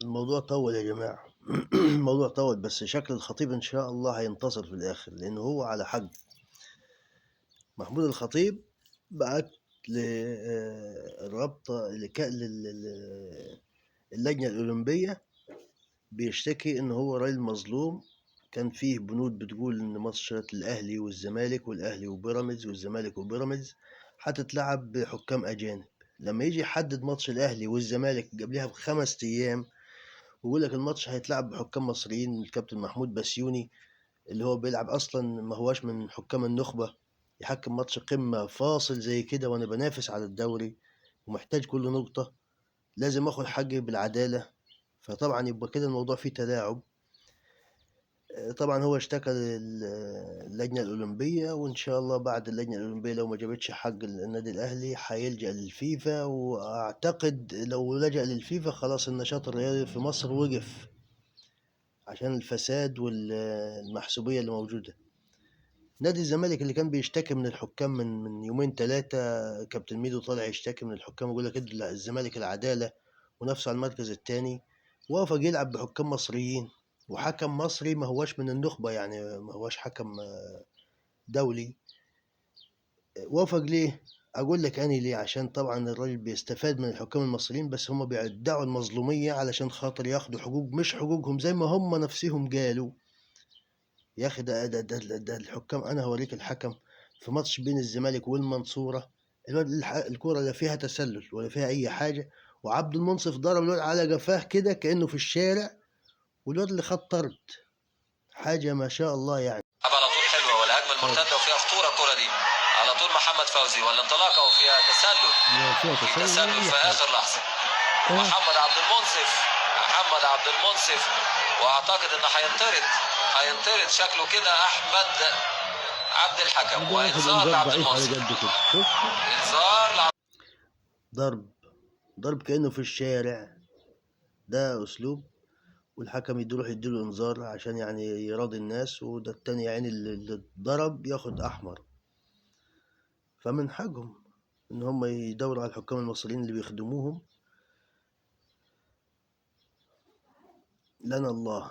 الموضوع طول يا جماعة. الموضوع طول، بس شكل الخطيب إن شاء الله هينتصر في الآخر، لأنه هو على حق. محمود الخطيب بعت للرابطة اللجنة الأولمبية بيشتكي إن هو راجل مظلوم. كان فيه بنود بتقول إن ماتشات الأهلي والزمالك والأهلي وبيراميدز والزمالك وبيراميدز هتتلعب بحكام أجانب. لما يجي يحدد ماتش الأهلي والزمالك قبلها ب5 أيام ويقول لك الماتش هيتلعب بحكام مصريين، الكابتن محمود بسيوني اللي هو بيلعب أصلا ما هواش من حكام النخبة، يحكم ماتش قمة فاصل زي كده وأنا بنافس على الدوري ومحتاج كل نقطة، لازم آخد حقي بالعدالة. فطبعا يبقى كده الموضوع فيه تلاعب. طبعا هو اشتكى للجنة الأولمبية، وإن شاء الله بعد اللجنة الأولمبية لو ما جابتش حق النادي الأهلي هيلجأ للفيفا، وأعتقد لو لجأ للفيفا خلاص النشاط الرياضي في مصر وقف عشان الفساد والمحسوبية اللي موجودة. نادي الزمالك اللي كان بيشتكي من الحكام من يومين 3، كابتن ميدو طالع يشتكي من الحكام ويقول لك ادوا الزمالك العدالة ونفسه على المركز الثاني، وافق يلعب بحكام مصريين وحكم مصري ما هواش من النخبة، يعني ما هواش حكم دولي. وافق ليه؟ أقول لك أنا ليه، عشان طبعا الراجل بيستفاد من الحكام المصريين، بس هم بيدعوا المظلومية علشان خاطر ياخدوا حقوق مش حقوقهم زي ما هم نفسهم قالوا. يا أخي ده الحكام، أنا هوريك الحكم في ماتش بين الزمالك والمنصورة، الواد الكورة لا فيها تسلل ولا فيها أي حاجة، وعبد المنصف ضرب الواد على قفاه كده كأنه في الشارع، والواد اللي خد طرد، حاجة ما شاء الله يعني. على طول حلوة ولا هجمة المرتدة وفيها خطورة الكرة دي على طول محمد فوزي، ولا انطلاقة وفيها تسلل، لا، فيها تسلل تسلل ولا في حاجة. آخر لحظة. محمد عبد المنصف، محمد عبد المنصف، وأعتقد إن هينطرد شكله كده أحمد عبد الحكم، ده واخد وإنذار إنذار لعبد ضعيف على المنصف. قد كده. شوف. إنذار لعبد ضرب كأنه في الشارع، ده أسلوب، والحكم يروح يديله إنذار عشان يعني يراضي الناس، وده التاني يعني اللي اتضرب ياخد أحمر. فمن حقهم إن هم يدوروا على الحكام المصريين اللي بيخدموهم. لنا الله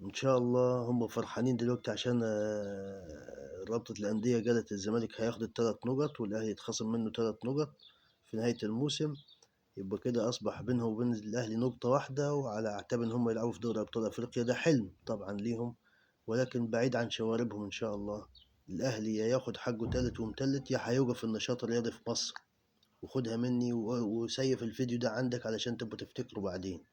إن شاء الله. هم فرحانين دلوقتي عشان رابطة الأندية قالت الزمالك هياخد التلات نقط والأهلي يتخصم منه 3 نقط في نهاية الموسم، يبقى كده أصبح بينهم وبين الأهلي نقطة واحدة، وعلى أعتاب إن هم يلعبوا في دوري أبطال أفريقيا. ده حلم طبعا ليهم، ولكن بعيد عن شواربهم إن شاء الله. الأهلي يا ياخد حقه تالت ومتلت، يا هيوقف النشاط الرياضي في مصر. وخدها مني وسيف الفيديو ده عندك علشان تبقى تفتكره بعدين.